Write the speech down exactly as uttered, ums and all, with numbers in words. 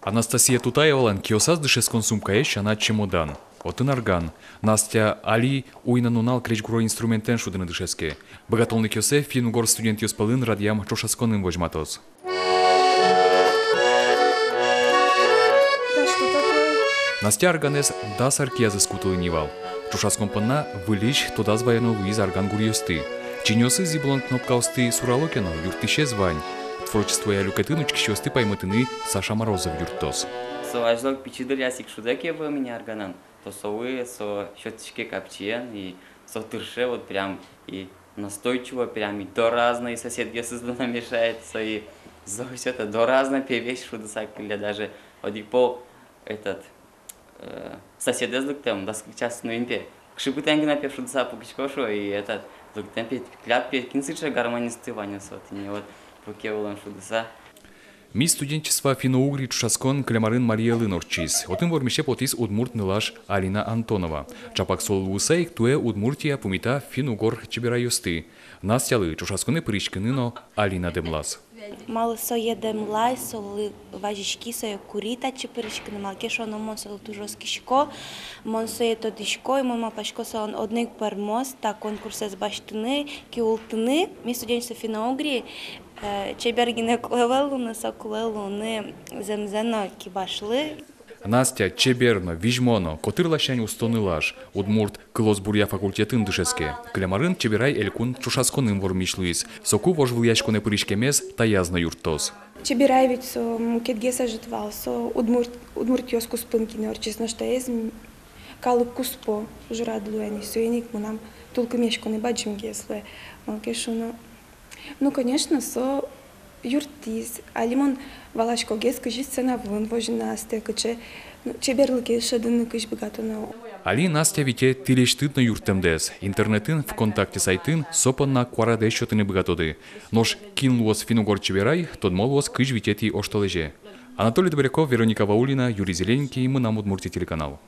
Анастасия Тутаевалэн киосаз дышетскон сумкаез сяна чемодан. Отын арган. Настя али уйнан нунал крезьгуро инструментэн шудыны дышетске. Быгатонлыкъёссэ финн-угор студентъёс пӧлын радъям ӵошатсконын возьматоз. Настя арганэз дас ар киязы кутылӥ ни вал. Ӵошатскон понна выльысь тодаз ваёно луиз арган гуръёсты. Чиньыосыз ибылон кнопкаосты сурало ке но, юрттӥсез вань. Творчествоя люкетын учкисьёсты паймытыны Саша Морозов юрттоз. Со азьло пичи дыръяз ик шудэ ке вуэм ини арганэн, то солы со сётӥське капчиен, и со тырше вот прям и настойчиво, прям и до разной соседъёсызлы но мешает, со и зо всё это до разной пе весь шудыса кылле даже. Одӥг пол этот, э, соседэз лыктэм, дас кык час нуим пе. Кыӵе бытэн гинэ пе шудыса пукисько, шуо, и этот, лыктэм пе, кляп пе, кин сыӵе гармонисты вань со, тӥни вот, пуке улон шудыса. «Мисс студенчества Финно-Угрии» ӵошатскон кылем арын Марий Элын ортчиз. Отын вормисе потӥз удмурт нылаш Алина Антонова. Ӵапак солы луыса ик туэ Удмуртия пумита финн-угор чеберайёсты. Настялы ӵошатсконэ пыриськыны но Алина дэмлаз. Малы сое дэмлай, солы вазиськи, сое кури татчы пыриськыны, малы ке шуоно мон солы туж оскисько, мон сое тодӥсько, и мон малпасько, солэн одно ик пӧрмоз та конкурсэз басьтыны, киултыны. «Мисс студенчества Финно-Угрии», э, чебер гинэ кулэ ӧвӧл луыны, со кулэ луыны зэмзэ но кибашлы. Настя чебер но, визьмо но, котыр ласянь усто нылаш, удмурт кылосбуръя факультетын дышетске. Кылем арын «Чеберай» элькун ӵошатсконын вормись луиз. Соку вожвылъяськонэ пыриськемез таяз но юрттоз. «Чеберай» ведь со мукетгес ӧжыт вал, со удмурт, удмуртъёс куспын гинэ ортчиз, нош таиз м-, калык куспо ужрад луэ ни, соин ик мынам тулкымъяськонэ бадӟымгес луэ, малы ке шуоно. Ну, конечно, со юрттӥз. Али мон валаськогес, кызьы сцена вылын возьыны астэ, кыӵе, ну, чеберлыкез шӧдыны кызьы быгатоно. Али Настя вите тӥлесьтыд но юрттэмдэс. Интернетын, ВКонтакте сайтын со понна куарадэс сётыны быгатоды. Нош кин луоз финн-угор чеберай, тодмо луоз кызь витетӥ оштолэзе. Анатолий Добряков, Вероника Ваулина, Юрий Зелененький, «Мынам Удмуртие» телеканал.